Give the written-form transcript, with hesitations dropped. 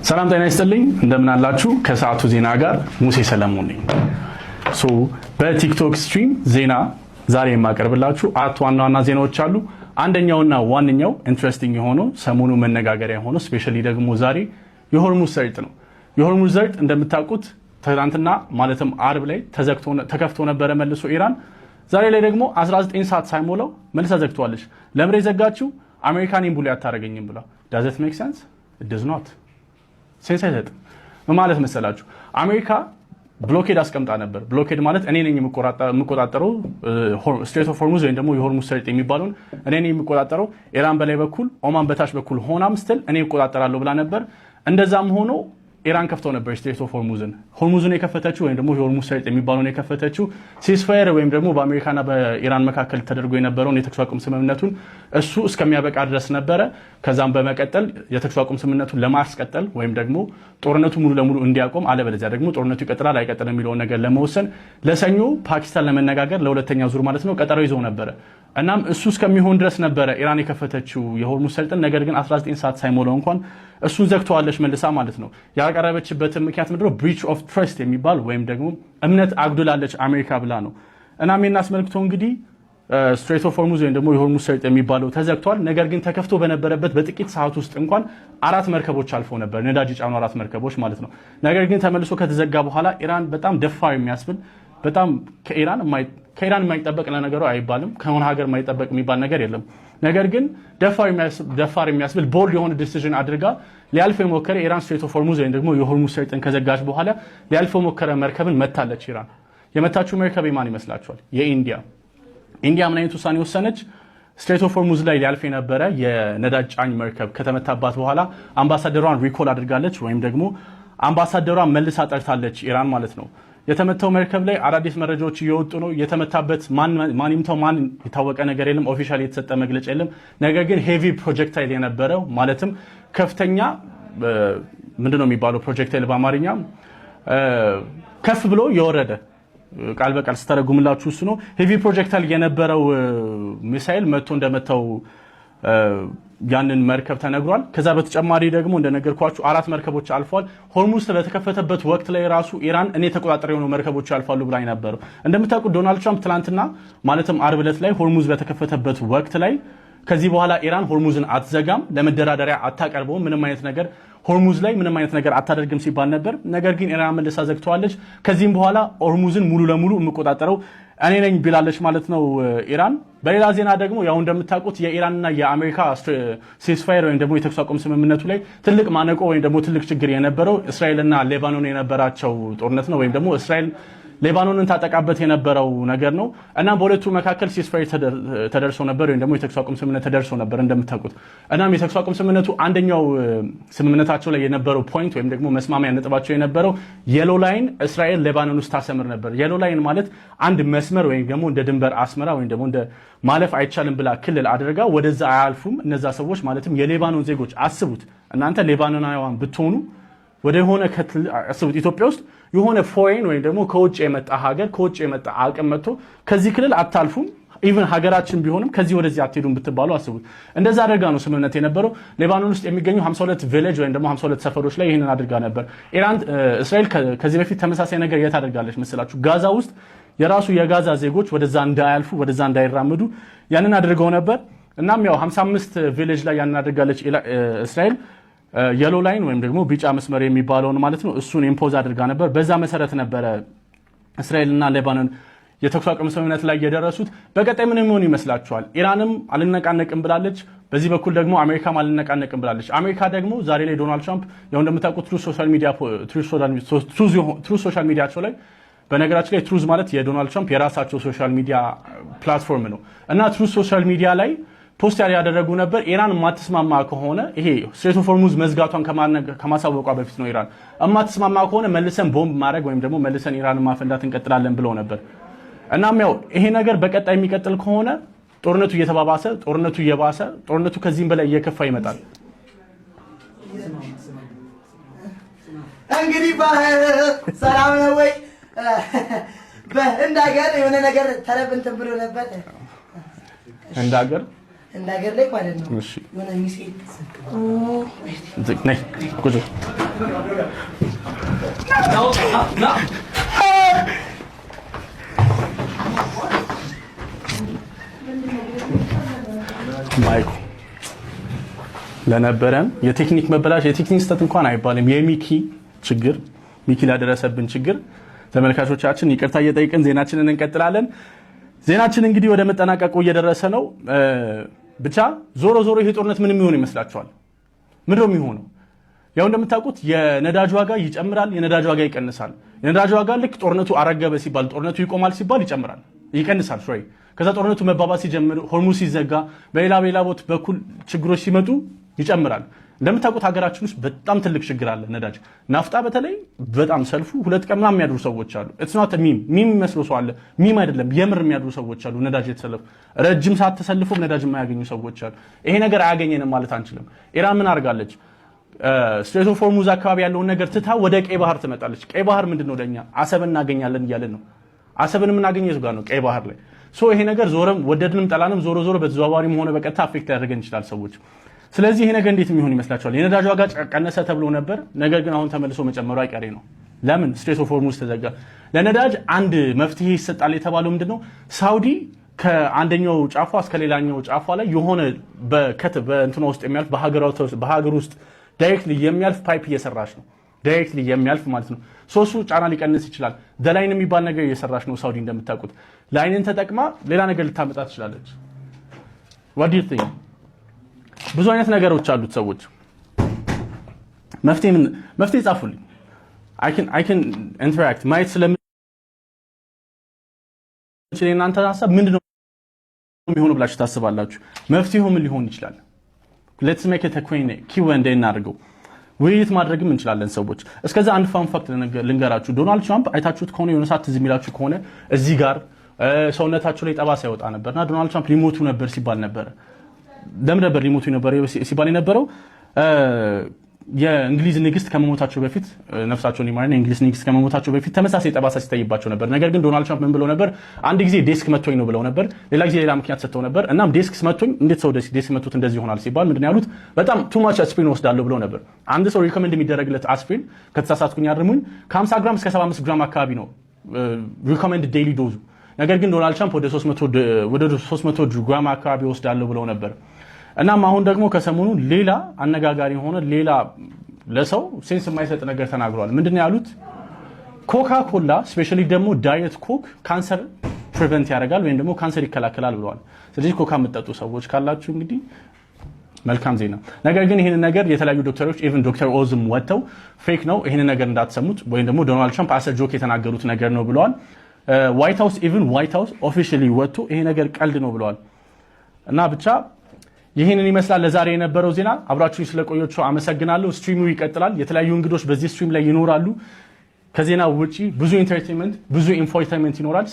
ሰላም ጤና ይስጥልኝ፣ እንደምን አላችሁ? ከሰዓቱ ዜና ጋር ሙሴ ሰለሞን ነኝ። So በቲክቶክ stream ዜና ዛሬ የማቀርብላችሁ አራት ዋና ዋና ዜናዎች አሉ። አንደኛውና ዋነኛው interesting የሆነው፣ ሰሞኑ መነጋገሪያ የሆነው፣ especially ደግሞ ዛሬ የሆርሙዝ ሰርጥ ነው። የሆርሙዝ ሰርጥ እንደምታውቁት ትናንትና ማለትም አርብ ላይ ተከፍቶ ነበረ መልሶ። ኢራን ዛሬ ላይ ደግሞ 19 ሰዓት ሳይሞላው መልሳ ዘግተዋለች። ለምን የዘጋችው? አሜሪካ እኔን bully አታደርገኝም ብላ። Does it make sense? Does not sense አይሰጥም። ምን ማለት መሰላችሁ? አሜሪካ blockade አስቀምጣ ነበር። Blockade ማለት እኔ ነኝ የምቆጣጠረው Strait of Hormuz ወይም ደግሞ የሆርሙዝ ሰርጥ የሚባለውን እኔ ነኝ የምቆጣጠረው፣ ኢራን በላይ በኩል ኦማን በታች በኩል ሆናም ስትል እኔ እቆጣጠራለሁ ብላ ነበር። እንደዛም ሆኖ ኢራን ከፍተው ነበር Strait of Hormuz ን። ሆርሙዝን የከፈተችው ወይም ደግሞ የሆርሙዝ ሰርጥ የሚባለውን የከፈተችው ceasefire ወይም ደግሞ በአሜሪካና በኢራን መካከል ተደርጎ የነበረውን የተኩስ አቁም ስምምነቱን እሱ እስከሚያበቃ ድረስ ነበረ። ከዛም በመቀጠል የተኩስ አቁም ስምምነቱን ለማስቀጠል ወይም ደግሞ ጦርነቱ ሙሉ ለሙሉ እንዲያቆም አለበለዚያ ደግሞ ጦርነቱ ይቀጥላል አይቀጥልም የሚለውን ነገር ለመወሰን ለሰኞ ፓኪስታን ለመነጋገር ለሁለተኛ ዙር ማለት ነው ቀጠሮ ይዘው ነበረ። እናም እሱ እስከሚሆን ድረስ ነበረ ኢራን የከፈተችው የሆርሙዝ ሰርጥን። ነገር ግን 19 ሰዓት ሳይሞላው እንኳን እሱን ዘግተዋለች መልሳ ማለት ነው። ያቀረበችበትን ምክንያት ምንድነው? Breach of trust የሚባል ወይም ደግሞ እምነት አጉድላለች አሜሪካ ብላ ነው። እናም ይህን አስመልክቶ እንግዲህ Strait of Hormuz ወይም ደግሞ የሆርሙዝ ሰርጥ የሚባለው ተዘግቷል። ነገር ግን ተከፍቶ በነበረበት በጥቂት ሰዓት ውስጥ እንኳን አራት መርከቦች አልፈው ነበር፣ ነዳጅ የጫኑ አራት መርከቦች ማለት ነው። ነገር ግን ተመልሶ ከተዘጋ በኋላ ኢራን በጣም ደፋር የሚያስብል፣ በጣም ከኢራን የማይጠበቅ፣ ለነገሩ አይባልም፣ ከሆነ ሀገር የማይጠበቅ የሚባል ነገር የለም። ነገር ግን ደፋር የሚያስብል bold የሆነ decision አድርጋ ሊያልፍ የሞከረ፣ ኢራን Strait of Hormuz ወይም ደግሞ የሆርሙዝ ሰርጥን ከዘጋች በኋላ ሊያልፍ የሞከረ መርከብን መታለች። ኢራን የመታችው መርከብ የማን ይመስላችኋል? የ India። India ምን አይነት ውሳኔ ወሰነች? Strait of Hormuz ላይ ሊያልፍ የነበረ የነዳጅ ጫኝ መርከብ ከተመታባት በኋላ አምባሳደሯን recall አድርጋለች ወይም ደግሞ አምባሳደሯን መልሳ ጠርታለች ኢራን ማለት ነው። የተመታው መርከብ ላይ አዳዲስ መረጃዎች እየወጡ ነው። የተመታበት ማን ይምታው ማን የታወቀ ነገር የለም። Officially የተሰጠ መግለጫ የለም። ነገር ግን heavy projectile የነበረው፣ ማለትም ከፍተኛ፣ ምንድን ነው የሚባለው projectile በአማርኛ፣ ከፍ ብሎ የወረደ፣ ቃል በቃል ስተረጉምላችሁ እሱ ነው። Heavy projectile የነበረው ሚሳይል መጥቶ እንደመታው ያንን መርከብ ተነግሯል። ከዛ በተጨማሪ ደግሞ እንደነገርኳችሁ አራት መርከቦች አልፈዋል። ሆርሙዝ በተከፈተበት ወቅት ላይ ራሱ ኢራን እኔ ተቆጣጥሬው ነው መርከቦቹ ያልፋሉ ብላ ነበረው። እንደምታውቁት ዶናልድ ትራምፕ ትላንትና ማለትም አርብ ዕለት ላይ ሆርሙዝ በተከፈተበት ወቅት ላይ ከዚህ በኋላ ኢራን ሆርሙዝን አትዘጋም፣ ለመደራደሪያ አታቀርበውም፣ ምንም አይነት ነገር ሆርሙዝ ላይ ምንም አይነት ነገር አታደርግም ሲባል ነበር። ነገር ግን ኢራን መልሳ ዘግተዋለች። ከዚህም በኋላ ሆርሙዝን ሙሉ ለሙሉ የምቆጣጠረው እኔ ነኝ ብላለች ማለት ነው ኢራን። በሌላ ዜና ደግሞ ያው እንደምታውቁት የኢራንና የአሜሪካ ceasefire ወይም ደግሞ የተኩስ አቁም ስምምነቱ ላይ ትልቅ ማነቆ ወይም ደግሞ ትልቅ ችግር የነበረው እስራኤልና ሌባኖን የነበራቸው ጦርነት ነው ወይም ደግሞ እስራኤል ሌባኖንን ታጠቃበት የነበረው ነገር ነው። እናም በሁለቱ መካከል ceasefire ተደርሶ ነበር ወይም ደግሞ የተኩስ አቁም ስምምነት ተደርሶ ነበር እንደምታውቁት። እናም የተኩስ አቁም ስምምነቱ አንደኛው ስምምነታቸው ላይ የነበረው point ወይም ደግሞ መስማሚያ ነጥባቸው የነበረው yellow line እስራኤል ሌባኖን ውስጥ ታሰምር ነበር። Yellow line ማለት አንድ መስመር ወይም ደግሞ እንደ ድንበር አስመራ ወይም ደግሞ እንደ ማለፍ አይቻልም ብላ ክልል አድርጋ ወደዛ አያልፉም እነዛ ሰዎች፣ ማለትም የሌባኖን ዜጎች። አስቡት፣ እናንተ ሌባኖናውያን ብትሆኑ ወደ የሆነ፣ አስቡት፣ ኢትዮጵያ ውስጥ የሆነ foreign ወይም ደግሞ ከውጭ የመጣ ሀገር፣ ከውጭ የመጣ አቅም መጥቶ ከዚህ ክልል አታልፉም፣ even ሀገራችን ቢሆንም ከዚህ ወደዚህ አትሄዱም ብትባሉ አስቡት። እንደዛ አድርጋ ነው ስምምነት የነበረው። ሌባኖን ውስጥ የሚገኙ 52 village ወይም ደግሞ 52 ሰፈሮች ላይ ይህንን አድርጋ ነበር። ኢራን፣ እስራኤል ከዚህ በፊት ተመሳሳይ ነገር የት አድርጋለች መሰላችሁ? ጋዛ ውስጥ የራሱ የጋዛ ዜጎች ወደዛ እንዳያልፉ፣ ወደዛ እንዳይራመዱ ያንን አድርገው ነበር። እናም ያው 55 village ላይ ያንን አድርጋለች እስራኤል፣ yellow line ወይም ደግሞ ቢጫ መስመር የሚባለውን ማለት ነው። እሱን impose አድርጋ ነበር። በዛ መሰረት ነበረ እስራኤልና ሌባኖን የተኩስ አቁም ስምምነት ላይ የደረሱት። በቀጣይ ምን የሚሆን ይመስላችኋል? ኢራንም አልነቃነቅም ብላለች። በዚህ በኩል ደግሞ አሜሪካም አልነቃነቅም ብላለች። አሜሪካ ደግሞ ዛሬ ላይ ዶናልድ ትራምፕ ያው እንደምታውቁት Truth Social media ቸው ላይ፣ በነገራችን ላይ Truth ማለት የዶናልድ ትራምፕ የራሳቸው social media platform ነው፣ እና Truth Social media ላይ post ያደረጉ ነበር። ኢራን የማትስማማ ከሆነ፣ ይሄ Strait of Hormuz መዝጋቷን ከማሳወቋ በፊት ነው። ኢራን የማትስማማ ከሆነ መልሰን ቦምብ ማድረግ ወይም ደግሞ መልሰን ኢራንን ማፈንዳት እንቀጥላለን ብለው ነበር። እናም ያው ይሄ ነገር በቀጣይ የሚቀጥል ከሆነ ጦርነቱ እየተባባሰ፣ ጦርነቱ እየባሰ፣ ጦርነቱ ከዚህም በላይ እየከፋ ይመጣል። እንግዲህ ሰላም ነው ወይ? በህንድ ሀገር የሆነ ነገር ተረብ እንትን ብሎ ነበር። ህንድ ሀገር። ህንድ ሀገር ላይ ማለት ነው። እሺ። የሆነ ሚሳኤል ነይ ቁጭ። ና። ማይኩ ለነበረን የቴክኒክ መበላሽ፣ የቴክኒክ ስህተት እንኳን አይባልም፣ የሚኪ ችግር፣ ሚኪ ላደረሰብን ችግር ተመልካቾቻችን ይቅርታ እየጠየቅን ዜናችንን እንቀጥላለን። ዜናችን እንግዲህ ወደ መጠናቀቁ እየደረሰ ነው። ብቻ ዞሮ ዞሮ ይሄ ጦርነት ምን የሚሆን ይመስላችኋል? ምንድን ነው የሚሆነው? ያው እንደምታውቁት የነዳጅ ዋጋ ይጨምራል፣ የነዳጅ ዋጋ ይቀንሳል። የነዳጅ ዋጋ ልክ ጦርነቱ አረገበ ሲባል፣ ጦርነቱ ይቆማል ሲባል ይጨምራል፣ ይቀንሳል። Sorry፣ ከዛ ጦርነቱ መባባስ ሲጀምር፣ ሆርሙዝ ሲዘጋ፣ በሌላ በሌላ ቦታ በኩል ችግሮች ሲመጡ ይጨምራል። እንደምታውቁት ሀገራችን ውስጥ በጣም ትልቅ ችግር አለ። ነዳጅ ናፍጣ በተለይ በጣም ሰልፉ 2 ቀን ምናምን የሚያድሩ ሰዎች አሉ። It's not meme። Meme የሚመስለው ሰው አለ። Meme አይደለም፣ የምር የሚያድሩ ሰዎች አሉ። ነዳጅ የተሰለፉ፣ ረጅም ሰዓት ተሰልፎ ነዳጅ የማያገኙ ሰዎች አሉ። ይሄ ነገር አያገኘንም ማለት አንችልም። ኢራን ምን አድርጋለች? Strait of Hormuz አካባቢ ያለውን ነገር ትታ ወደ ቀይ ባህር ትመጣለች። ቀይ ባህር ምንድን ነው? ለእኛ አሰብን እናገኛለን እያለን ነው። አሰብን የምናገኘው የቱ ጋር ነው? ቀይ ባህር ላይ። So ይሄ ነገር ዞረም ወደድንም ጠላንም ዞሮ ዞሮ በተዘዋዋሪም ሆነ በቀጥታ affect ሊያደርገን ይችላል ሰዎች። ስለዚህ ይሄ ነገር እንዴት የሚሆን ይመስላችኋል? የነዳጅ ዋጋ ቀነሰ ተብሎ ነበር። ነገር ግን አሁን ተመልሶ መጨመሩ አይቀሬ ነው። ለምን? Strait of Hormuz ተዘጋ። ለነዳጅ አንድ መፍትሄ ይሰጣል የተባለው ምንድን ነው? ሳውዲ ከአንደኛው ጫፏ እስከ ሌላኛው ጫፏ ላይ የሆነ በከት በእንትኗ ውስጥ የሚያልፍ፣ በሀገር ውስጥ directly የሚያልፍ pipe እየሰራች ነው። Directly የሚያልፍ ማለት ነው። So እሱ ጫና ሊቀንስ ይችላል። The Line የሚባል ነገር እየሰራች ነው ሳውዲ። እንደምታውቁት line ን ተጠቅማ ሌላ ነገር ልታመጣ ትችላለች። What do you think? ብዙ አይነት ነገሮች አሉት ሰዎች። መፍትሄ ምን መፍትሄ ጻፉልኝ። I can interact ማየት ስለምችል የእናንተ ሀሳብ ምንድን ነው የሚሆነው ብላችሁ ታስባላችሁ? መፍትሄው ምን ሊሆን ይችላል? Let's make it Q and A እናድርገው። ውይይት ማድረግም እንችላለን ሰዎች። እስከዛ አንድ fun fact ልንገራችሁ። ዶናልድ ትራምፕ አይታችሁት ከሆነ፣ የሆነ ሰዓት ትዝ የሚላችሁ ከሆነ፣ እዚህ ጋር ሰውነታቸው ላይ ጠባሳ ይወጣ ነበር እና ዶናልድ ትራምፕ ሊሞቱ ነበር ሲባል ነበረ። ለምን ነበር ሊሞቱ ነበር ሲባል የነበረው? የእንግሊዝ ንግስት ከመሞታቸው በፊት፣ ነፍሳቸውን ይማርና፣ የእንግሊዝ ንግስት ከመሞታቸው በፊት ተመሳሳይ ጠባሳ ሲታይባቸው ነበር። ነገር ግን ዶናልድ ትራምፕ ምን ብለው ነበር? አንድ ጊዜ desk መቶኝ ነው ብለው ነበር። ሌላ ጊዜ ሌላ ምክንያት ሰጥተው ነበር። እናም desk መቶኝ እንዴት ሰው desk መቶት እንደዚህ ይሆናል ሲባል ምንድን ነው ያሉት? በጣም too much አስፕሪን ወስዳለሁ ብለው ነበር። አንድ ሰው recommend የሚደረግለት አስፕሪን፣ ከተሳሳትኩኝ አርሙኝ፣ ከ50 ግራም እስከ 75 ግራም አካባቢ ነው recommend daily dose ኡ። ነገር ግን ዶናልድ ትራምፕ ወደ 300 ግራም አካባቢ ወስዳለሁ ብለው ነበር። እናም አሁን ደግሞ ከሰሞኑ ሌላ አነጋጋሪ የሆነ፣ ሌላ ለሰው sense የማይሰጥ ነገር ተናግረዋል። ምንድን ነው ያሉት? ኮካ ኮላ፣ especially ደግሞ Diet Coke ካንሰር prevent ያደርጋል ወይም ደግሞ ካንሰር ይከላከላል ብለዋል። ስለዚህ ኮካ የምትጠጡ ሰዎች ካላችሁ እንግዲህ መልካም ዜና። ነገር ግን ይህንን ነገር የተለያዩ ዶክተሮች፣ even ዶክተር ኦዝም ወጥተው fake ነው፣ ይህንን ነገር እንዳትሰሙት ወይም ደግሞ ዶናልድ ትራምፕ as a joke የተናገሩት ነገር ነው ብለዋል። White House፣ even White House officially ወጥቶ ይሄ ነገር ቀልድ ነው ብለዋል። እና ብቻ ይህንን ይመስላል ለዛሬ የነበረው ዜና። አብራችሁኝ ስለቆያችሁ አመሰግናለሁ። Stream ኡ ይቀጥላል። የተለያዩ እንግዶች በዚህ stream ላይ ይኖራሉ። ከዜና ውጪ ብዙ entertainment፣ ብዙ infotainment ይኖራል።